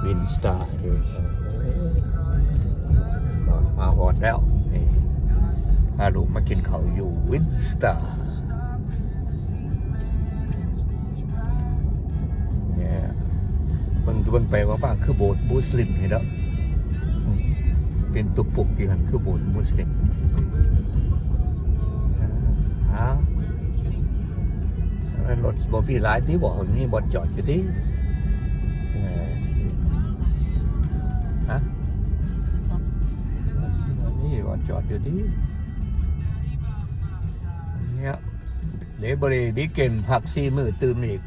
ວິນສະຕາ ມາຮອດແລ້ວ ນີ້ ພາລູກມາກິນເຂົ້າຢູ່ວິນສະຕາ ເບິ່ງ ເບິ່ງໄປເບິ່ງມາ ຄືໂບດມຸສລິມນີ້ເນາະ ເປັນຕຸກປຸກຢູ່ຫັ້ນ ຄືໂບດມຸສລິມ ອ້າວ ລົດບໍ່ມີຫຼາຍຕິ ບໍ່ມີບ່ອນຈອດຢູ່ຕິ ເອີ ຮະ ມີບ່ອນຈອດຢູ່ຕິ ເນຍ ເດ ບໍ່ໄດ້ມີກິນ ພັກສີ່ມື້ຕື່ມອີກ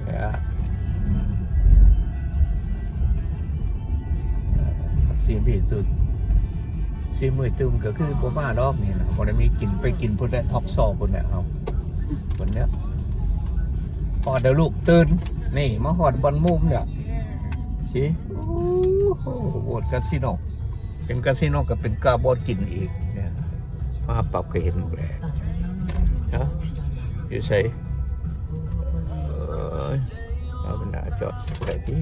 ເອີ ສີ່ມື້ຕື່ມ ສີ່ມື້ຕື່ມກໍຄືບໍ່ມາດອກນີ້ນະ ບໍ່ໄດ້ມີກິນ ໄປກິນພຸ້ນແຫຼະ ທອກຊໍພຸ້ນແຫຼະ ເຮົາ ພຸ້ນແຫຼະ ຮອດແລ້ວລູກຕື່ນ ນີ້ມາຮອດບ່ອນມຸມແລ້ວ ຊິ ໂອ້ໂຫ ໂອດກາຊິໂນ ເປັນກາຊິໂນກໍເປັນກາບ່ອນກິນອີກເນຍ ມາປັບກໍເຫັນແຫຼະ ເນາະ ຢູ່ໃສ ເອີຍ ເອົາໜ້າຈອດໃສ່ໄດ້ຕິ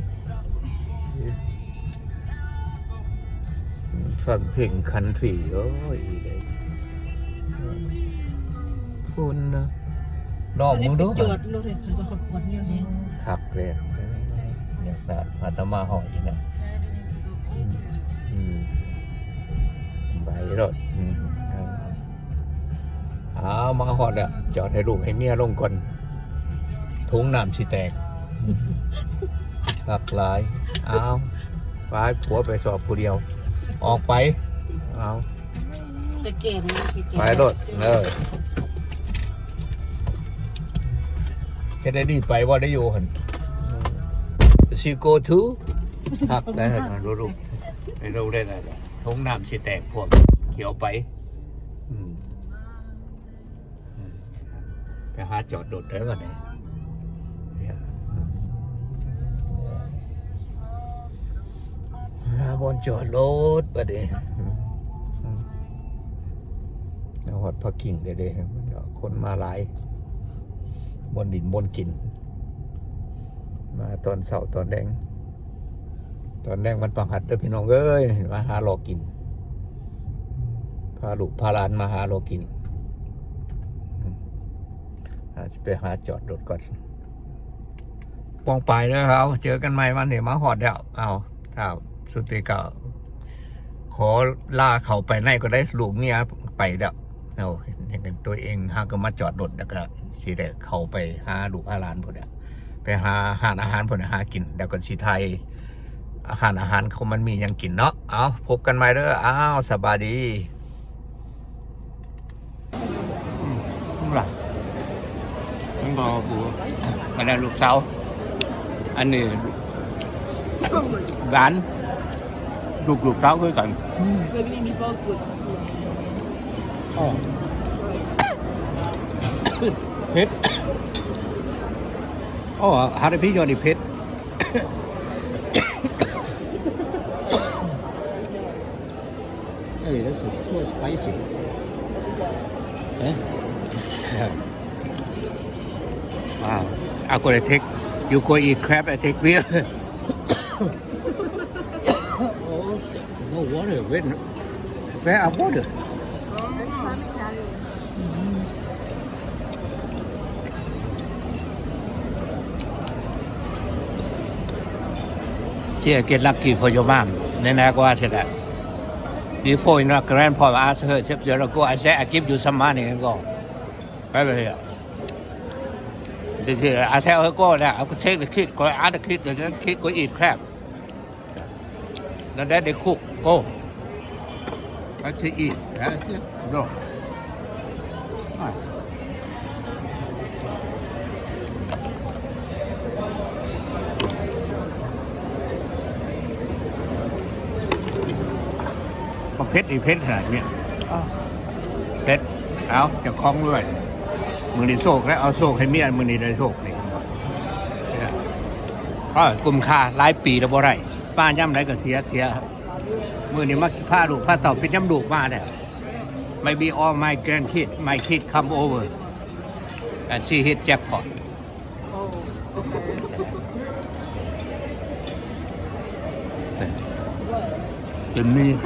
ຟັງເພງຄັນທຣີ ໂອ້ຍ ພຸ້ນນະ ລອງເບິ່ງດູ ຈອດລົດໃຫ້ເຂົາ ເຂົາກວດແນວແຮງ ຄັກແລ້ວ ຢາກອາດຕະມາເຮົາອີກນະ ອືມ ອືມ ໄປໂລດ ອືມ ເອົາ ເອົາ ມາຮອດແລ້ວ ຈອດໃຫ້ລູກໃຫ້ເມຍລົງກ່ອນ ຖົງນ້ຳຊິແຕກ ອືມ ຄັກຫຼາຍ ເອົາ ໄປ ຜົວໄປສອບຜູ້ດຽວ ອອກໄປ ເອົາ ແຕ່ແກ່ມັນຊິແກ່ ໄປໂລດ ເອີ ເຮັດໄດ້ດີໄປບໍ່ໄດ້ຢູ່ຫັ້ນ She go too ຄັກໄດ້ຫັ້ນ ລູກ ໃຫ້ລູກໄດ້ ຖົງນ້ຳຊິແຕກພວກ ຂຽວໄປ ອືມ ອືມ ໄປຫາຈອດລົດເດີບັດນີ້ ຫາບ່ອນຈອດລົດບັດນີ້ ອືມ ຮອດພາກກິ້ງເດ້ ຄົນມາຫຼາຍ ບ່ອນດິນບ່ອນກິນ ມາຕອນເຊົ້າຕອນແລງ ຕອນແລງວັນພະຫັດເດີພີ່ນ້ອງເອີຍ ມາຫາເລາະກິນ ພາລູກພາຫຼານມາຫາເລາະກິນ ອາດຊິໄປຫາຈອດລົດກ່ອນ ໂມງປາຍເດີ ເຮົາເຈີກັນໃໝ່ ວັນນີ້ມາຮອດແລ້ວ ເອົາ ຖ້າສຸດນີ້ກໍຂໍລາເຂົ້າໄປໃນກໍໄດ້ ລູກເມຍໄປແລ້ວ ເອົາ ຍັງເປັນຕົວເອງ ຫາກໍມາຈອດລົດ ແລ້ວກໍຊິໄດ້ເຂົ້າໄປຫາລູກຫາຫຼານພຸ້ນແຫຼະ ໄປຫາຮ້ານອາຫານພຸ້ນ ຫາກິນ ແລ້ວກໍຊິຖ່າຍຮ້ານອາຫານເຂົາ ມັນມີຫຍັງກິນເນາະ ເອົາ ພົບກັນໃໝ່ເດີ ອ້າວ ສະບາຍດີ. ອືມ ລະ ມັນບອກກູ ອັນນັ້ນລູກສາວ ອັນນີ້ຫຼານ ລູກ ລູກສາວຄືກັນ ອືມ ເຜັດ ໂອ້ ຮາລາເປໂຍນີ້ເຜັດ. Hey, this is too spicy. Huh? Wow. I gotta take, you go eat crab, I take beer. Oh, no water. Where, where are water? She get lucky for your mom. Then I go after that. Before, you know, grandpa asked her, "Six years ago, I said, I give you some money and go." Right here. This is, I tell her, "Go there. I could take the kid, go ask the kid, the kid go eat crab." Now that they cook, go. What to eat? That's it. No. ບັກເຜັດນີ້ເຜັດຂະໜາດນີ້ ເຜັດ. ເອົາ ເຈົ້າຂອງເລື່ອຍ ມື້ນີ້ໂຊກແລ້ວ ເອົາໂຊກໃຫ້ເມຍ ມື້ນີ້ໄດ້ໂຊກນີ້ ເອີ ຄຸ້ມຄ່າ ຫຼາຍປີແລ້ວບໍ່ໄດ້ ມາຍາມໃດກໍເສຍ ເສຍ. ມື້ນີ້ມາພາລູກພາເຕົ້າ ເປັນຍາມລູກມາແລ້ວ Maybe all my grandkid, my kid come over and see hit jackpot. Oh, okay. ເຕັມນີ້ ໄ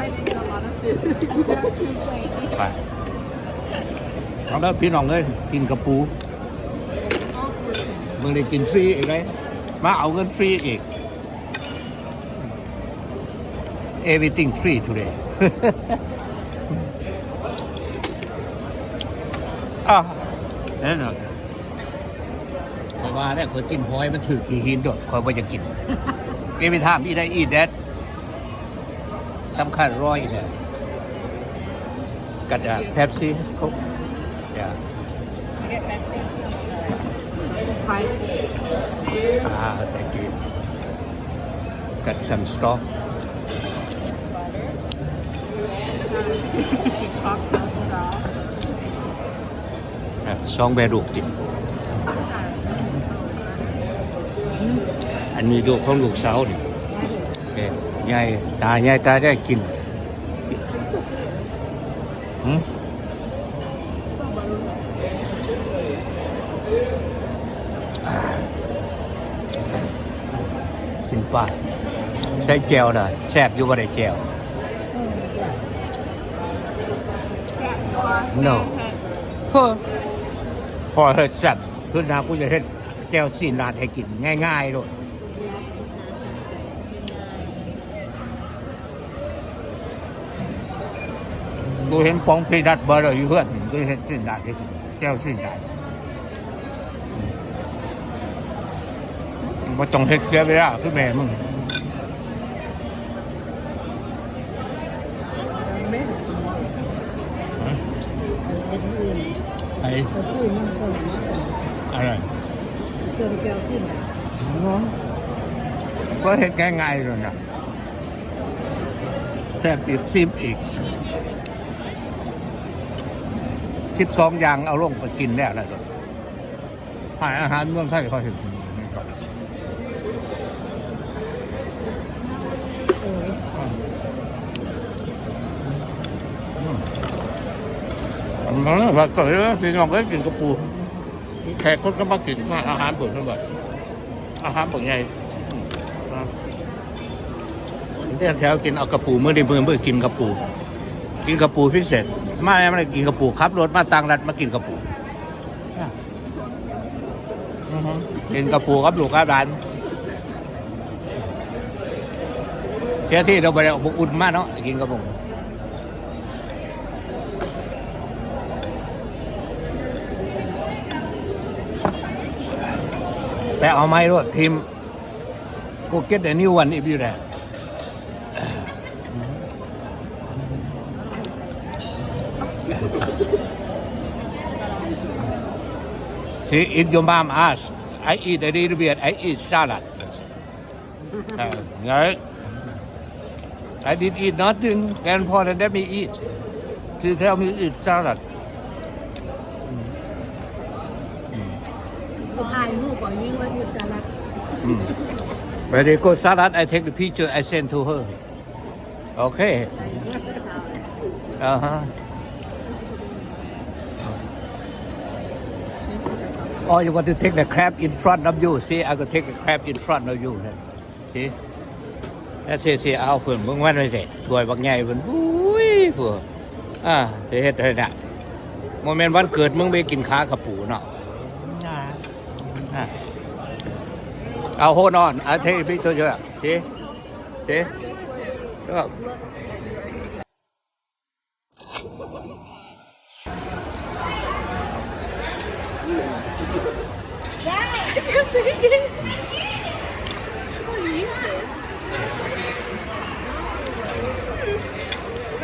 ປ ເອົາເດີພີ່ນ້ອງເອີຍ ກິນກະປູ ມື້ນີ້ກິນຟຣີອີກເດ້ ມາເອົາເງິນຟຣີອີກ. Everything free today. ອ້າວ ແນ່ນອນ ຂ້ອຍວ່າແລ້ວ ຂ້ອຍກິນຫອຍມັນຖືກຂີ້ຫີນໂດດ ຂ້ອຍບໍ່ຢາກກິນ. Every time eat I eat that some kind of raw in there. Got a Pepsi, Coke. Yeah. Ah, thank you. Got some straw. ອ່ະ ສອງແມ່ລູກກິນ. ອັນນີ້ລູກຂອງລູກສາວນີ້ ເອີ ໃຫຍ່ ຕາໃຫຍ່ຕາໄດ້ກິນ. ຫື ກິນປາ ໃສ່ແຈ່ວນະ ແຊບຢູ່ບໍ່ໄດ້ແຈ່ວ? No. ເອີ ພໍເຮັດແຊບ ຄືນາ ກູຈະເຮັດແຈ່ວຊີ້ນລາດໃຫ້ກິນງ່າຍໆໂລດ. ກູເຫັນປອງ peanut butter ຢູ່ເຮືອນ ກູເຮັດຊີ້ນດາດ ເຮັດແຈ່ວຊີ້ນດາດ ບໍ່ຕ້ອງເຮັດເສຍເວລາຄືແມ່ມຶງ. ໄປ ອະໄລ ເຄື່ອງແຈ່ວຊີ້ນດາດ ບໍ່ເຮັດງ່າຍໆໂລດນະ. ແຊບອີກ ຊີມອີກ ສິບສອງຢ່າງເອົາລົງໄປກິນແລ້ວລະ ໃຫ້ອາຫານເມືອງໄທເຂົາເຮັດ. ອືມ ວ່າກໍເລີຍ ພີ່ນ້ອງເອີຍ ກິນກະປູ ແຂກຄົນກໍມາກິນ ອາຫານເພິ່ນ ເພິ່ນວ່າອາຫານບັກໃຫຍ່. ອືມ ແຖວກິນເອົາກະປູ ມື້ນີ້ມື້ ມື້ກິນກະປູ ກິນກະປູພິເສດ ມາ ມາກິນກະປູ ຂັບລົດມາຕ່າງລັດມາກິນກະປູ. ອືຮຶ ກິນກະປູກັບລູກກັບຫຼານ ເສຍທີ່ເຮົາບໍ່ໄດ້ເອົາບຸກອຸ່ນມາເນາະ ກິນກະປູ. ໄປເອົາໃໝ່ໂລດ ທີມ Go get a new one if you there. See, if your mom ask, I eat a little bit, I eat salad. Uh, right? I didn't eat nothing. Grandpa didn't let me eat. She tell me eat salad. ເຂົາຖ່າຍຮູບເອົາຍິງວ່າຢູ່ສະຫະລັດ. ອືມ When they go salad, I take the picture, I send to her. Okay. Uh-huh. Or you want to take the crab in front of you? See, I could take the crab in front of you. See? That's it, see, ເອົາເພິ່ນເບິ່ງມັນໄວ້ແທ້ ຖ້ວຍບັກໃຫຍ່ເພິ່ນ ອຸ້ຍ ພວກ ອ່າ ຊິເຮັດໃຫ້ນະ ບໍ່ແມ່ນວັນເກີດມຶງໄປກິນຂາກະປູເນາະ ອ່າ ອ່າ ເອົາ hold on, I take a picture, see? See? Look.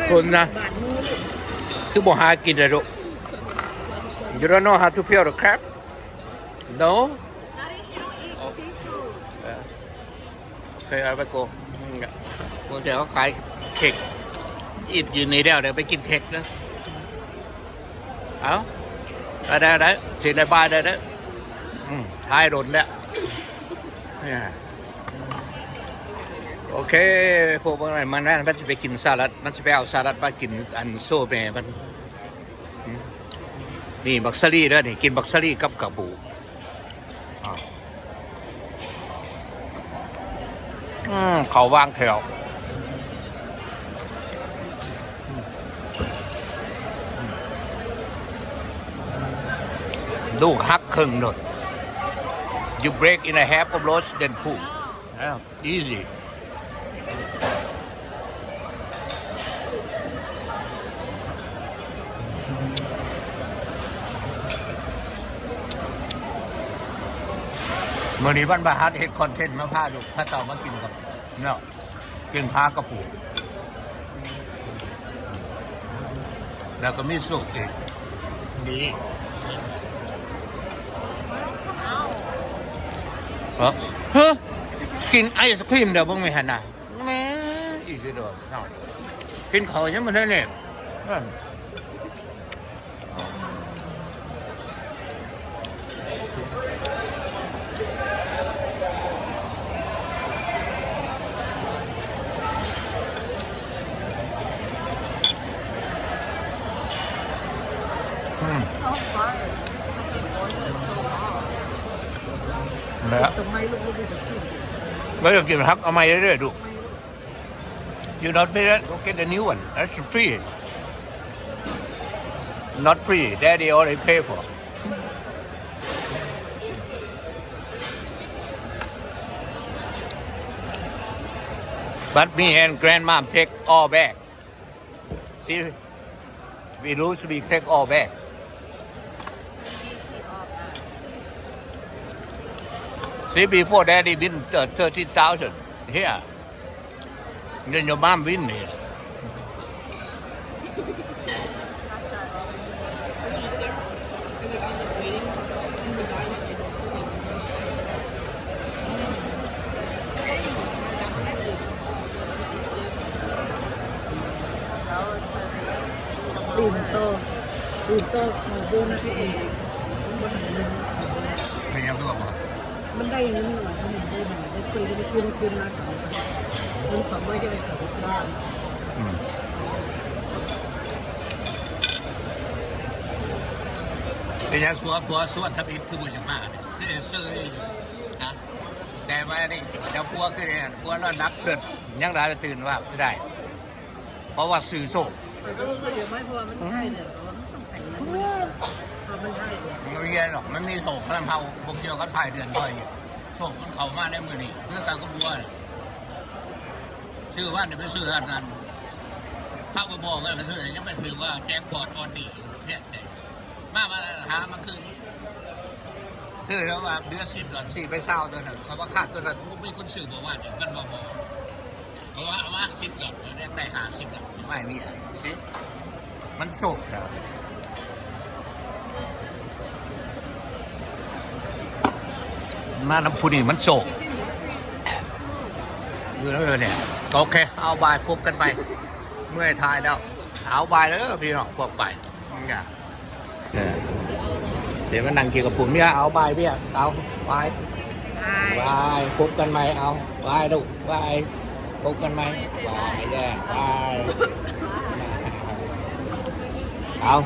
ຄົນນະ ຄືບໍ່ຫາກິນລະລູກ? You don't know how to peel the crab? No? ເອີ ເຄີຍເອົາໄປໂກ ອືມ ພວກເຈົ້າຂາຍເຄັກ ອີດຢູ່ນີ້ແລ້ວ ດຽວໄປກິນເຄັກເດີ. ເອົາ ໄດ້ ໄດ້ ໄດ້ ຊິໄດ້ບາຍໄດ້ເດີ. ອືມ ຖ່າຍດົນແລ້ວ ໂອເຄ ພວກເບິ່ງນັ້ນ ມັນ ມັນຊິໄປກິນສະຫຼັດ ມັນຊິໄປເອົາສະຫຼັດມາກິນ ອັນ ໂຊແມ່ມັນ. ນີ້ບັກສາລີເດີນີ້ ກິນບັກສາລີກັບກະປູ. ອືມ ເຂົ້າວາງແຖວ ລູກຫັກເຄິ່ງໂລດ. You break in a half of roast, then pull. Yeah, easy. ມື້ນີ້ວັນພະຫັດ ເຮັດຄອນເທັນມາພາລູກພາເຕົ້າມາກິນກັບເນາະ. ກິນຂາກະປູ ແລ້ວກໍມີຊຸບອີກ ດີ. ເອີ ຮະ ກິນໄອສະຄຣີມແລ້ວເບິ່ງແມ່ຫັ້ນນະ ແມ່ ອີກແລ້ວເນາະ. ກິນເຂົ້າຍັງບໍ່ທັນໄດ້ ອືມ ແລ້ວ ແລ້ວຢາກກິນຜັກ ເອົາໃໝ່ເລື້ອຍໆ ດູ. You not pay that? Go get a new one. That's free. Not free. Daddy already pay for. But me and grandma take all back. See, we lose, we take all back. See, before Daddy win, uh, thirty thousand here. Then your mom win here. That was her. ຕື່ມຕໍ່ ຕື່ມຕໍ່ ຂອງໂບນະ ເປັນຫຍັງຄືວ່າບໍ່? ມັນໄດ້ເງິນໜ້ອຍ ມັນໄດ້ໜ້ອຍ ໄດ້ຄືນ ໄດ້ຄືນ ຄືນມາສອງພັນ ເງິນສອງຮ້ອຍ ຈະໄດ້ສອງພັນ. ອືມ ເປັນຫຍັງ ຜົວ ຜົວຊວນທຳອິດຄືບໍ່ຢາກມາ ຄືເຊີຍຢູ່ ຮະ? ແຕ່ວ່ານີ້ ເຈົ້າຜົວຄືແນວນັ້ນ ຜົວນອນຫຼັບເພິ່ນຍັງໄດ້ຕື່ນວ່າໄດ້ ເພາະວ່າຊື້ໂຊກ. ຂ້ອຍກໍບໍ່ຄ່ອຍຢາກມາ ເພາະວ່າມັນທ້າຍເດືອນ ເພາະວ່າມັນຕ້ອງໃຊ້ເງິນ ເພາະມັນທ້າຍເດືອນ ມັນບໍ່ແມ່ນດອກ ມັນມີໂຊກນຳເຮົາ ບໍ່ກ່ຽວກັບທ້າຍເດືອນຂ້ອຍນີ້ ໂຊກມັນເຂົ້າມາໃນມື້ນີ້ ຄືກັນກັບບົວນີ້ ຊື້ວັນນີ້ໄປຊື້ອັນນັ້ນ ເຮົາກໍບອກໄວ້ ມັນຊື້ ຍັງໄປຖືກວ່າແຈັກພອດອອດນີ້ ແທ້ແທ້ ມາ ມາຫາມາຄືນ ຊື້ແລ້ວວ່າເຫຼືອສິບດອນ ຊື້ໄປຊາວ ຕົວນັ້ນ ເຂົາວ່າຂາດຕົວນັ້ນ ບໍ່ມີຄົນຊື້ບໍ່ວ່ານີ້ ມັນວ່າບໍ່ ເພາະວ່າເອົາມາສິບດອນ ແລ້ວຍັງໄດ້ຫ້າສິບດອນ ໄວ້ມີອັນສິ ມັນໂຊກແລ້ວ ມານຳຜູ້ນີ້ມັນໂຊກ ເອີ ເອີ ນີ້ ໂອເຄ ເອົາ ບາຍ ພົບກັນໃໝ່ ເມື່ອຍຖ່າຍແລ້ວ ເອົາ ບາຍເດີພີ່ນ້ອງ ພວກໄປ ເອີ ດຽວມານັ່ງກິນກັບຜົມເມຍ ເອົາ ບາຍເບຍ ເອົາ ບາຍ ບາຍ ພົບກັນໃໝ່ ເອົາ ບາຍລູກ ບາຍ ພົບກັນໃໝ່ ບາຍເດີ ບາຍ ເອົາ